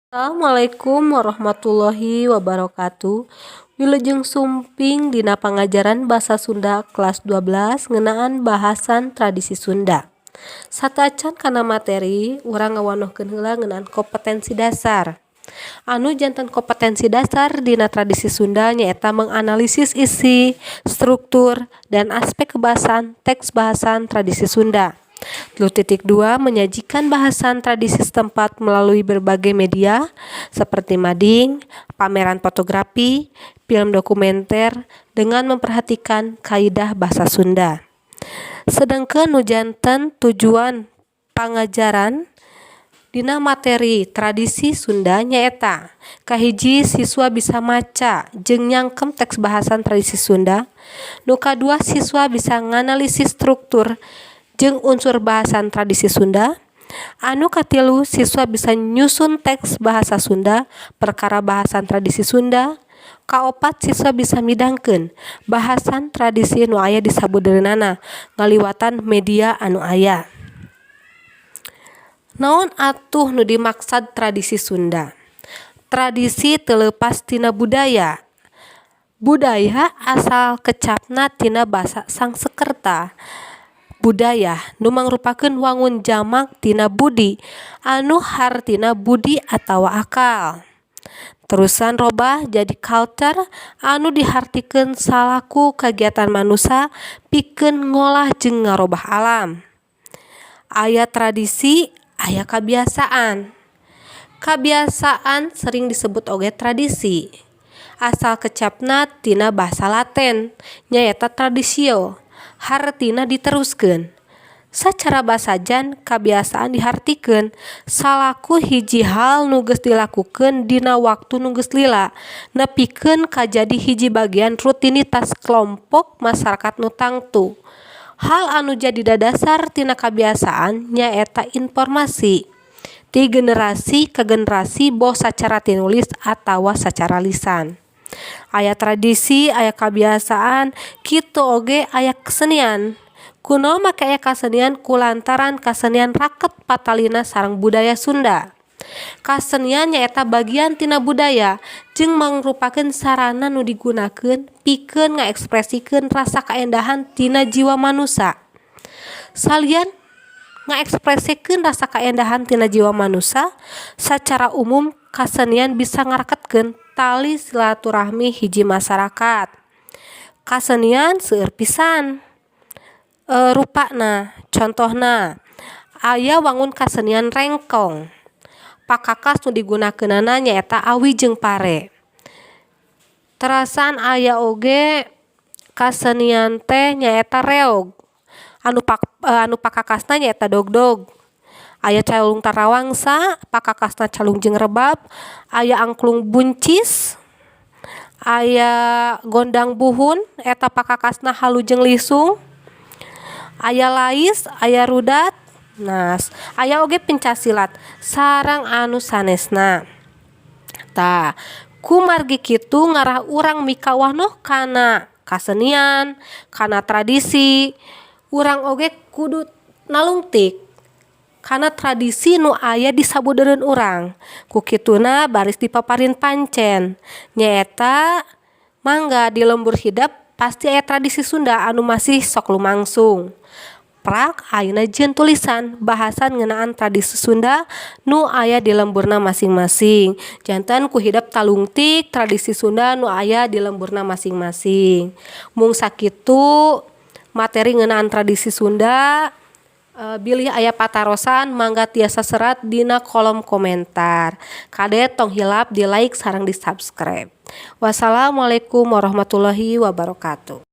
Assalamualaikum warahmatullahi wabarakatuh. Wilujeng sumping dina pangajaran Basa Sunda kelas 12 ngeunaan bahasan tradisi Sunda. Sateuacan kana materi, urang ngawanohkeun heula ngeunaan kompetensi dasar. Anu janten kompetensi dasar dina tradisi Sunda nyaeta menganalisis isi, struktur, dan aspek kebahasaan teks bahasan tradisi Sunda. 3.2 Menyajikan bahasan tradisi setempat melalui berbagai media seperti mading, pameran fotografi, film dokumenter dengan memperhatikan kaidah bahasa Sunda. Sedangkan nu janten tujuan pangajaran dina materi tradisi Sunda nyaeta: kahiji, siswa bisa maca jeung nyangkem teks bahasan tradisi Sunda. Nu kadua, siswa bisa nganalisis struktur jeung unsur bahasan tradisi Sunda. Anu katilu, siswa bisa nyusun teks bahasa Sunda perkara bahasan tradisi Sunda. Kaopat, siswa bisa midangkeun bahasan tradisi nu aya di sabudeureunana ngaliwatan media anu aya. Naon atuh nu dimaksad tradisi Sunda? Tradisi teu leupas tina budaya. Budaya asal kecapna tina basa Sangsekerta budaya, nu mangrupakeun wangun jamak tina budi, anu hartina budi atawa akal. Terusan robah jadi culture, anu dihartikeun salaku kagiatan manusa pikeun ngolah jeung ngarobah alam. Aya tradisi, aya kabiasaan. Kabiasaan sering disebut oge tradisi. Asal kecapna tina basa Latin nyaeta traditio, hartina diteruskeun. Sacara basajan, kabiasaan dihartikeun salaku hiji hal nu geus dilakukeun dina waktu nu geus lila nepikeun ka jadi hiji bagian rutinitas kelompok masyarakat nu tangtu. Hal anu jadi dadasar tina kabiasaan nyaeta informasi ti generasi ka generasi, boh sacara tinulis atawa sacara lisan. Aya tradisi, aya kabiasaan, kitu oge aya kesenian. Kunaon make aya kasenian? Kulantaran kasenian raket patalina sareng budaya Sunda. Kasenian nyaeta bagian tina budaya jeung mangrupakeun sarana nu digunakeun pikeun ngaekspresikeun rasa kaendahan tina jiwa manusa. Salian ngaekspresikeun rasa kaendahan tina jiwa manusa, sacara umum kasenian bisa ngareketkeun tali silaturahmi hiji masyarakat. Kasenian seueur pisan rupana. Contohna, aya wangun kasenian rengkong, pakakas nu digunakeunana nyaeta awi jeung pare. Terasan aya oge kasenian teh nyaeta reog, anu pakakasna nyaeta dogdog. Aya calung tarawangsa, pakakasna calung jeung rebab. Aya angklung buncis, aya gondang buhun, eta pakakasna halu jeung lisung. Aya lais, aya rudat, nah, aya oge pencak silat sareng anu sanesna. Tah, kumargi kitu ngarah urang mikawanoh kana kasenian, kana tradisi, urang oge kudu nalungtik kana tradisi nu aya di sabudeureun urang. Ku kituna baris dipaparin pancen nyaeta mangga di lembur hidep pasti aya tradisi Sunda anu masih sok lumangsung. Prak ayeuna jieun tulisan bahasan ngeunaan tradisi Sunda nu aya di lemburna masing-masing. Janten ku hidep talungtik tradisi Sunda nu aya di lemburna masing-masing. Mung sakitu materi ngeunaan tradisi Sunda. Bilih aya patarosan, mangga tiasa serat dina kolom komentar. Kade, tong hilap di like sareng di subscribe. Wassalamualaikum warahmatullahi wabarakatuh.